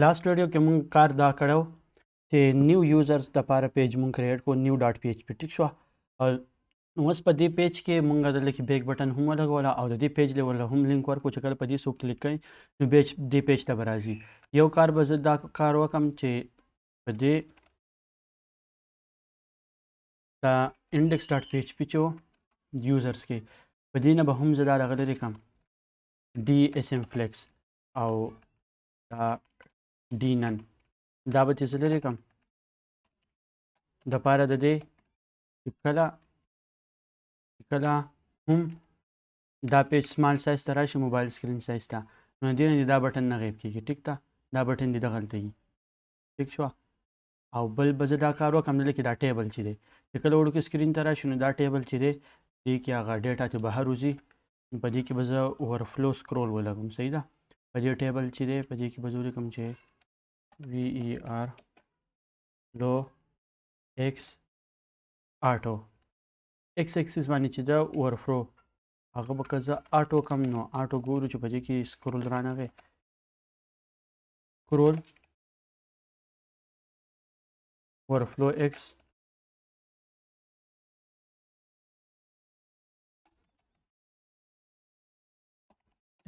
لاست ویډیو کې مونږ کار دا کړو چې نیو یوزرز د پاره پیج مونږ کریټ کو، نیو ډاټ پی ایچ پی، ټیک شو. او اوس په دې پیج کې مونږ دلته کې بیک بټن هم ولګوله او د دې پیج لیول هم لینک ورکو چې کله په دې څوک کلیک کوي نو پیج دې پیج ته به راځي. یو کار به زه دا کار وکم چې په دې دا انډیکس ډاټ پی ایچ پی چې یوزرز کې په دې نه به هم زه دا دغه لرې کړم، ډي اس ام فلیکس او دا ډي نن، دا به ترې زه لرې کړم دپاره د دې چې کله هم دا پیج سمال سایز ته راشي، موبایل سکرین سایز ته، نو دې نه دا بټن نه غیب کېږي. ټیک ده، دا بټن دې دغلته وي. ټیک شوه. او بل به زه دا کار وکړم، دلته کې دا ټیبل چې دی چې کله وړوکی سکرین ته راشي نو دا ټیبل چې دی دې کې هغه ډیټا چې بهر وځي، نو په دې کې به زه اوورفلو سکرول ولګوم. صحیح ده. په دې ټیبل چې دی په دې کې به زه ولیکم چې وی ای آر لو ایکس آټو، ایکس ایکسس باندې چې ده اوورفلو، هغه به که زه آټو کم نو آټو ګورو چې په دې کې سکرول رانغی، سکرول اوورفلو ایکس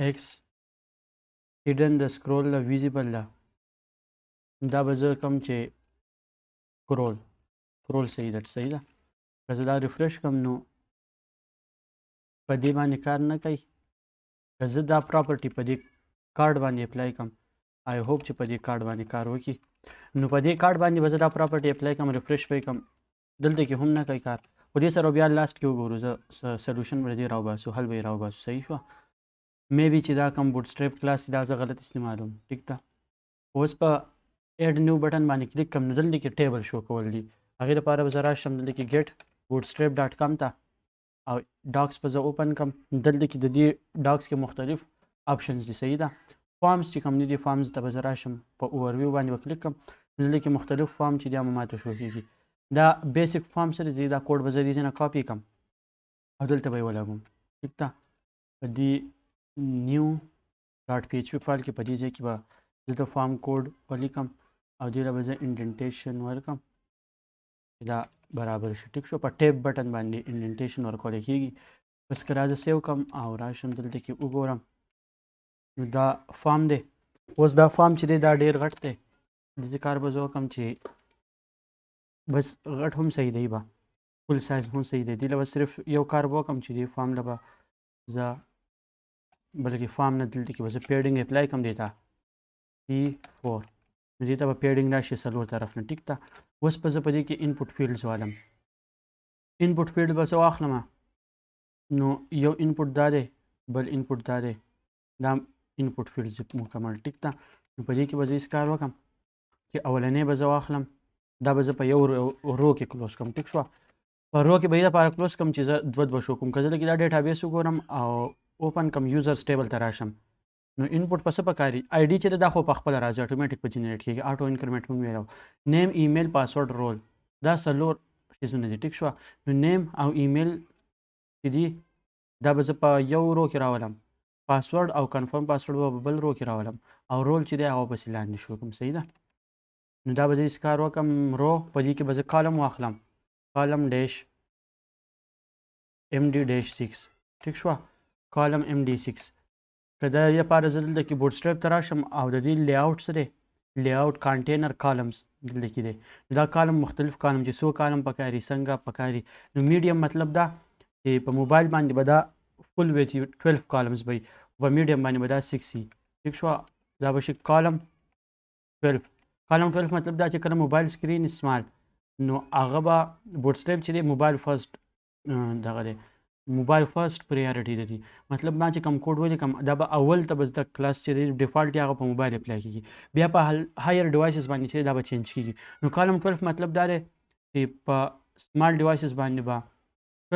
ایکس هیډن د سکرول له ویزیبل ده، دا به زه کوم چې کرول، کرول صحیح ده. صحیح ده. که زه دا ریفرش کوم نو په دې باندې کار نه کوي. که زه دا پراپرټي په دې کارډ باندې اپلای کوم، آی هوپ چې په دې کارډ باندې کار وکړي، نو په دې کارډ باندې به زه دا پراپرټي اپلای کوم، ریفرش به یې کوم، دلته کې هم نه کوي کار. خو دې سره بیا لاست کې وګورو، زه سولوشن به دې راوباسو، حل به یې راوباسو. صحیح شوه. مې بي چې دا کوم بوټ سټریپ کلاس دا زه غلط استعمالوم. ټیک ده. اوس په اډ نیو بټن باندې کلیک کوم نو دلته کې ټیبل شو کول دي، هغې لپاره به زه راشم دلته کې ګیټ بوټ سټریپ ډاټ کام ته او ډاکس به زه اوپن کړم. دلته کې د دې ډاکس کې مختلف آپشنز دي. صحیح ده. فارمز چې کوم دي، فارمز ته به زه راشم، په اوورویو باندې به کلیک کړم، دلته کې مختلف فارم چې دی هغه ماته شو کېږي. دا بیسیک فارم سره دی، دا کوډ به زه دې ځای نه کاپي کړم او دلته به یې ولګوم. ټیک ده. په دې نیو ډاټ پی ایچ پی فایل کې په دې ځای کې به زه د فارم کوډ ولیکم او دې له به زه انډنټیشن ورکړم چې دا برابر شي. ټیک شو. په ټیپ بټن باندې انډنټیشن ورکول کېږي. بس که راځه سیو کړم او راشم دلته کې وګورم نو دا فارم دی. اوس دا فارم چې دی دا ډېر غټ دی، د دې کار به زه وکړم چې بس غټ هم صحیح دی، به فول سایز هم صحیح دی. دې له به صرف یو کار به وکړم چې دې فارم له به زه بلکې فارم نه دلته کې به زه پیډینګ اپلای کړم دې ته پی فور، نو دې ته به پیډینګ راشي څلور طرف نه. ټیک ده. اوس به زه په دې کې انپوټ فیلډز والم. انپوټ فیلډ به زه واخلم، نو یو انپوټ دا دی، بل انپوټ دا دی، دا انپوټ فیلډز مکمل. ټیک ده. نو په دې کې به زه هېڅ کار وکړم چې اولنی به زه واخلم، دا به زه په یو رو کې کلوز کړم. ټیک شوه. په رو کې به یې لپاره کلوز کړم چې زه دوه دوه شو کوم. که زه لږ دا ډیټابیس وګورم او اوپن کړم یوزرز ټیبل ته راشم نو انپوټ په څه پکاري، آی ډي چې ده دا خو په خپله راځي، اتوماتیک په جنریټ کېږي، آټو انکریمنټ مونږ ویلو. نیم، ایمیل، پاسورډ، رول، دا څلور څیزونه دي. ټیک شوه. نو نیم او ایمیل چې دي دا به زه په یو رو کې راولم، پاسورډ او کنفرم پاسورډ به په بل رو کې راولم، او رول چې دی هغه پسې لاندې شو کوم. صحیح ده. نو دا به زه هېڅ کار وکړم، رو په دې کې به زه کالم واخلم، کالم ډیش ایم ډي ډیش سکس. ټیک شوه. کالم ایم ډي سکس. که دا لپاره زه دلته کې بوټ سټریپ ته راشم او د دې لیاوټ څه دی، لیاوټ کانټینر کالمز دلته کې دی. دا کالم مختلف کالم چې څو کالم پکاري، څنګه پکاري. نو میډیم مطلب دا چې په موبایل باندې به دا فول ویت 12 کالمز به وي، په میډیم باندې به دا 6 وي. ټیک شوه. دا به شي کالم 12. کالم 12 مطلب دا چې کله موبایل سکرین سمال نو هغه به بوټ سټریپ چې دی موبایل فرست دغه دی، موبایل فرست پریارټي دی. مطلب ما چې کوم کوډ ولیکم دا به اول ته به د کلاس چې دی ډیفالټ یې هغه په موبایل اپلای کېږي، بیا په هایر ډیوایسز باندې چې دا به چینج کېږي. نو کالم 12 مطلب دا دی چې په سمال ډیوایسز باندې به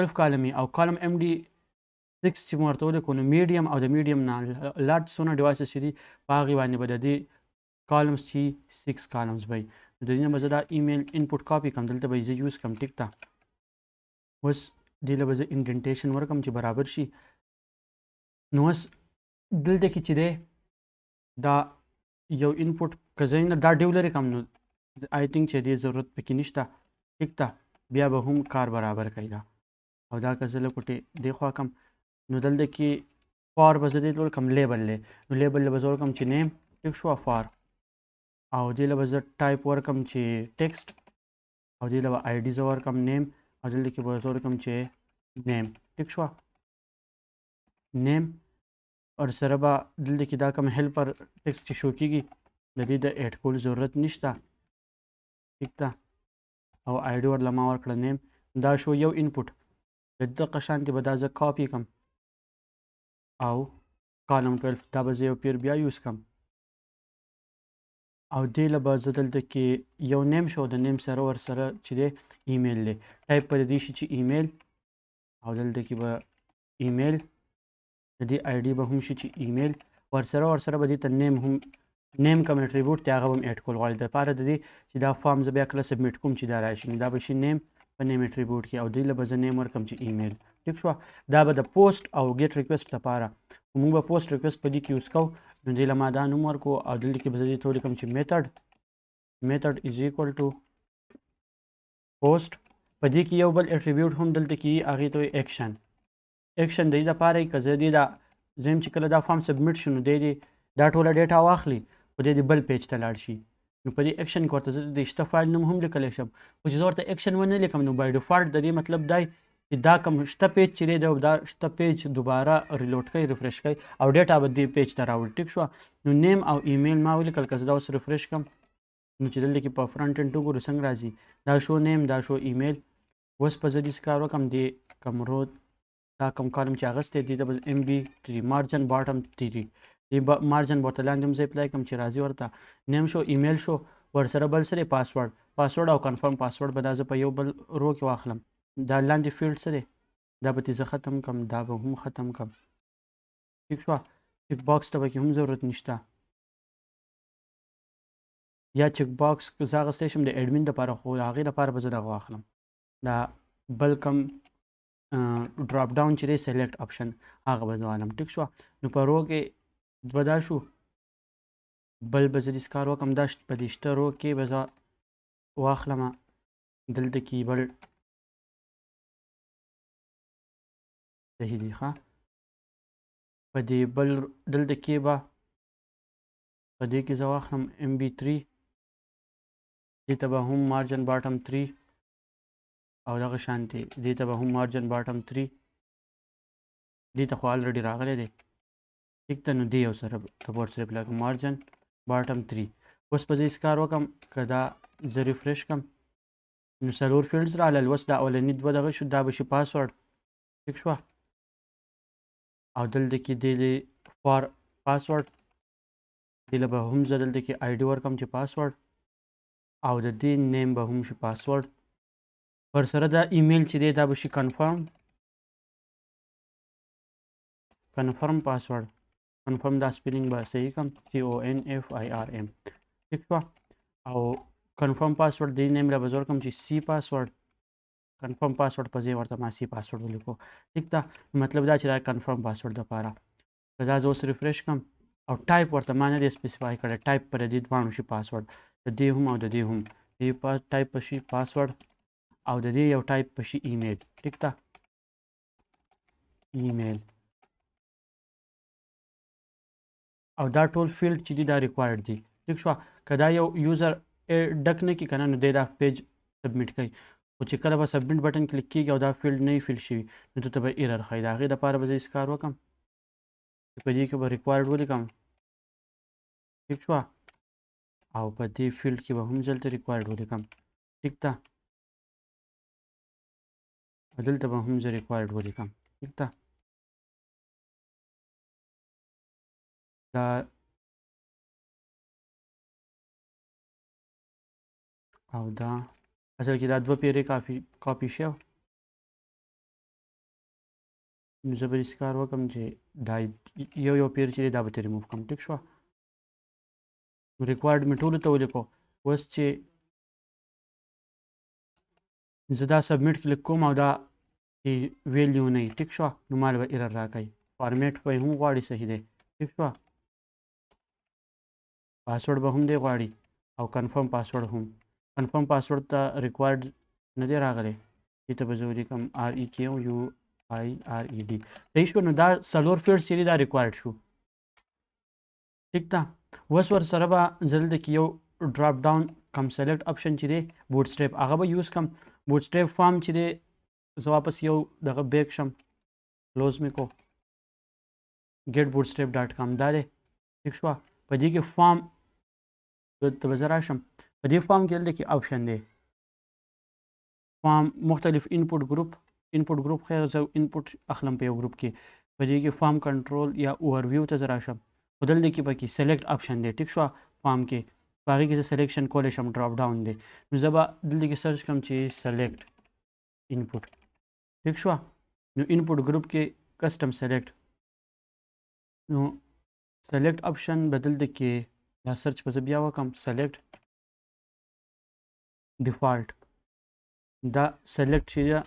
12 کالم وي، او کالم ایم ډي 6 چې مو ورته ولیکو نو میډیم او د میډیم نه لارج څونه ډیوایسز چې دي په هغې باندې به د دې کالمز چې 6 کالمز به وي. نو د دې نه به زه دا ایمیل انپوټ کاپي کړم، دلته به یې زه یوز کړم. ټیک ده. اوس دې له به زه انډنټیشن ورکړم چې برابر شي. نو اوس دلته کې چې دی دا یو input که زه نه دا div لرې کم، نو I think چې دې ضرورت پکې نشته. ټیک ده، بیا به هم کار برابر کوي دا. او دا که زه له کوټې دې خوا کم، نو دلته کې for به زه دې ته ورکړم label دی، نو label له به زه ورکړم چې name. ټیک شوه، for، او دې له به زه ټایپ ورکړم چې text، او دې له به ID زه ورکړم name، او دلته کې به زه ورکړم چې name. ټیک شوه، name ورسره به دلته کې دا کوم helper text چې شو کېږي، د دې د add کولو ضرورت نشته. ټیک ده، او ID ورله ما ورکړه name. دا شو یو input. د دغه شانتې به دا زه کاپي کم او column 12 دا به زه یو پیر بیا use کم، او دې له به زه دلته کې یو name شو، د name سره ورسره چې دی ایمیل دی، ټایپ به د دې شي چې ایمیل، او دلته کې به ایمیل، د دې ID به هم شي چې ایمیل، ورسره به دې ته name هم، name کوم attribute دی هغه به هم add کول غواړي، دپاره د دې چې دا form زه بیا کله submit کوم چې دا راشي، نو دا به شي name په name attribute کې، او دې له به زه name ورکړم چې ایمیل. ټیک شوه، دا به د پوسټ او get request لپاره، موږ به post request په دې کې use کوو، نو دې له ما دا نوم ورکو، او دلته کې به زه دې ته ولیکم چې method is equal to post. په دې کې یو بل attribute هم دلته کې هغې ته وایي action. action د دې لپاره که زه دې دا زه چې کله دا form submit شو، نو دی دې دا ټوله data واخلي، خو دی دې بل page ته لاړ شي، نو په دې اکشن کې ورته زه د شته فایل نوم هم لیکلی شم، خو چې زه ورته اکشن ونه لیکم، نو by default د دې مطلب دی چې دا کوم شته page چې دی، دا شته page دوباره reload کوي، refresh کوي، او data به دې page ته راوړي. ټیک شوه، نو name او ایمیل ما ولیکل. که زه دا اوس refresh کړم، نو چې دلته کې په front end وګورو څنګه راځي، دا شو name، دا شو ایمیل. اوس په زه دې کار وکړم، دې کوم row دا کوم column چې اخیستی دې ته به MB 3 margin bottom 3، دې margin به ورته لاندې هم زه apply کړم چې راځي ورته name شو، ایمیل شو، ورسره بل څه دی password، password او confirm password به دا زه په یو بل row کې واخلم. دا لاندې field څه دی، دا به ترې زه ختم کړم، دا به هم ختم کړم. ټیک شوه، check box ته پکې هم ضرورت نشته، یا check box که زه اخیستی شم د ادمین دپاره، خو د هغې دپاره به زه دغه واخلم، دا بل کوم drop down چې دی select option هغه به زه والم. ټیک شوه، نو په row کې دوه دا شو، بل به زه دې کار وکړم، دا په دې شته row کې به زه واخلم دلته کې بل صحیح دی. ښه، په دې بل دلته کې به په دې کې زه واخلم MB 3، دې ته به هم margin bottom 3، او دغه شانتې دې ته به هم margin bottom 3، دې ته خو already راغلی دی. ټیک ده، نو دې یو سره ته ورسره apply کوم margin bottom 3. اوس به زه هېڅ کار وکړم، که دا زه refresh کړم، نو څلور fields رالل. اوس دا اولني دوه دغه شو، دا به شي پاسورډ. ټیک شوه، او دلته کې دی for password، دې له به هم زه دلته کې ID ورکړم چې پاسورډ، او د دې name به هم شي پاسورډ، ورسره دا ایمیل چې دی دا به شي confirm password، confirm دا spelling به صحیح کړم CONFIRM. ټیک شوه، او confirm password دې name له به زه ورکړم چې C password، confirm password په ځای ورته ما C password ولیکو. ټیک ده، مطلب دا چې دا confirm password دپاره که دا زه اوس refresh کړم، او ټایپ ورته ما نه دی specify کړی، ټایپ پر دې دواړو شي پاسورډ، د دې هم او د دې هم، دې ټایپ به شي پاسورډ، او د دې یو ټایپ به شي ایمیل. ټیک ده، ایمیل، او دا ټول field چې دي دا required دي. ټیک شوه، که دا یو user ډک نه کړي که نه، نو دی دا page submit کوي، خو چې کله به submit button click کېږي او دا field نه وي fill شوي، نو ته به error ښایي. د هغې دپاره به زه هېڅ کار وکړم چې په دې کې به required ولیکم. ټیک شوه، او په دې field کې به هم زه دلته required ولیکم. ټیک ده، او دلته به هم زه required ولیکم. ټیک ده، دا او دا اصل کې دا دوه پیرې کاپي شو، نو زه به داسې کار وکړم چې دا یو یو پیر چې دی دا به ترې ریموو کړم. ټیک شوه، required مې ټولو ته ولیکو. اوس چې زه دا submit click کوم او دا چې value نه وي، ټیک شوه، نو مال به error راکوي، فارمیټ به یې هم غواړي، صحیح دی. ټیک شوه، پاسورډ به هم دی غواړي او confirm password هم. confirm password ته required نه دی راغلی، دې ته به زه ولیکم R E Q U I R E D. صحیح شو. نو دا څلور field چې دي دا required شو. ټیک ده. اوس ورسره به زه دلته کې یو drop down کم select option چې دی Bootstrap هغه به use کم. Bootstrap form چې دی زه واپس یو دغه back شم، close مې کو، getbootstrap.com دا دی. ټیک شوه. په دې کې form ته به زه راشم. په دې form کې دلته کې option دی form مختلف input group، input group خیر زه input اخلم په یو ګروپ کې. په دې کې form control یا overview ته زه راشم، خو دلته کې پکې select option دی. ټیک شوه. form کې په هغې کې زه selection کولی شم، drop down دی. نو زه به دلته کې search کوم چې select input. ټیک شوه. نو input group کې custom select، نو select option به دلته کې دا search به زه بیا وکړم select default. دا select چې ده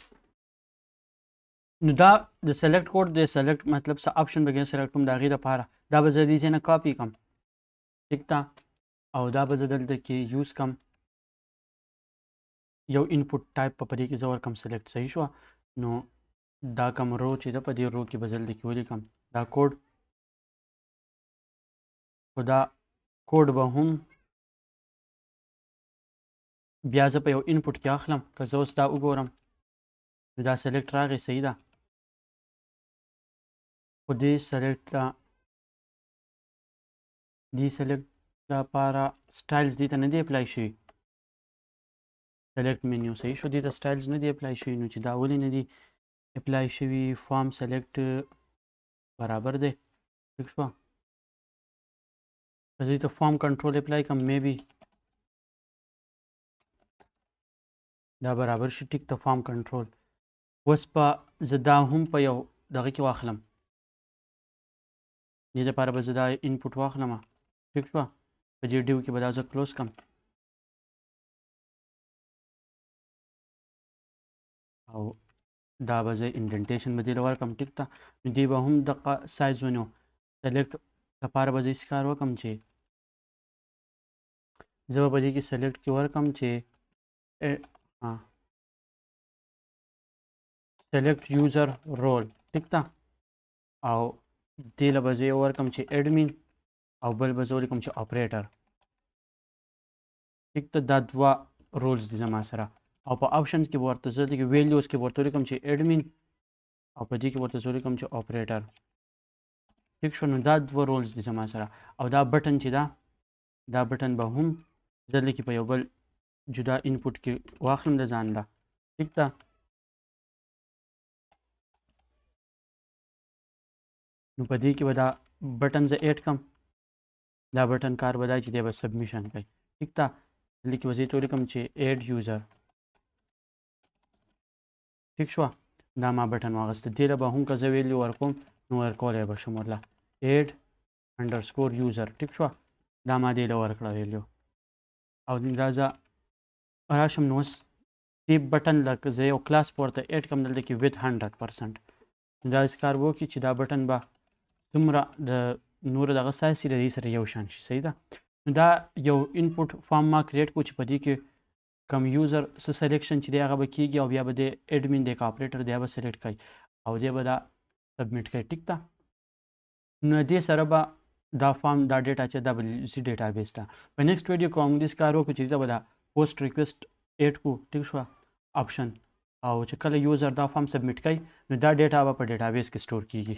نو دا د select code دی. select مطلب څه option به select کوم د هغې دپاره. دا به زه دې ځای نه کاپي کړم. ټیک ده. او دا به زه دلته کې use کم، یو input type په دې کې زه ورکم select. صحیح شوه. نو دا کوم row چې ده په دې row کې به زه دلته کې ولیکم دا کوډ، خو دا کوډ به هم بیا زه په یو input کې اخلم. که زه اوس دا وګورم نو دا select راغی، صحیح ده. خو دې select ته دې select لپاره styles دې ته نه دی apply شوي. select menu صحیح شو، دې ته styles نه دی apply شوي. نو چې دا ولې نه دی apply شوي، form select برابر دی. ټیک شوه. که زه دې ته form control apply کړم maybe دا برابر شي. ټیک ته form control. اوس به زه دا هم په یو دغه کې واخلم، دې لپاره به زه دا input واخلم. ټیک شوه. په دې div کې به دا زه close کړم او دا به زه indentation به دې له ورکړم. ټیک ده. نو دې به هم دقه سایز ونیو. select لپاره به زه هېڅ کار وکړم چې زه به په دې کې select کې ورکړم چې select user role. ټیک ده. او دې له به زه یو ورکړم چې admin او بل به زه ولیکم چې operator. ټیک ده. دا دوه roles دي زما سره. او په options کې به ورته زه دې کې values کې به ورته ولیکم چې admin او په دې کې ورته زه ولیکم چې operator. ټیک شو. نو دا دوه roles دي زما سره. او دا button چې ده دا button به هم زه دلته کې په یو بل جدا input کې واخلم د ځان له. ټیک ده. نو په دې کې به دا button زه add کړم. دا button کار به دا چې دی به submission کوي. ټیک ده. دلته کې به زه ولیکم چې add user. ټیک شوه. دا ما button واخیسته. دې له به هم که زه value ورکوم نو ورکولی به شم ورله add underscore user. ټیک شوه. دا ما دې له ورکړه value. او دا زه راشم نو اوس دې button له که زه یو کلاس پورته add کړم دلته کې width 100%. دا داسې کار به وکړي چې دا button به څومره د نور دغه سایز چې د دې سره یو شان شي. صحیح ده. نو دا یو input form ما create کړو چې په دې کې کوم user څه selection چې دی هغه به کېږي او بیا به دی admin دی که operator دی به select کوي او دی به دا submit کوي. ټیک ده. نو دې سره به دا form دا data چې دا به ځي database ته. په next video کې موږ داسې کار وکړو چې دې ته به دا post request add کړو. ټیک شوه option. او چې کله user دا form submit کوي نو دا data به په database کې store کېږي.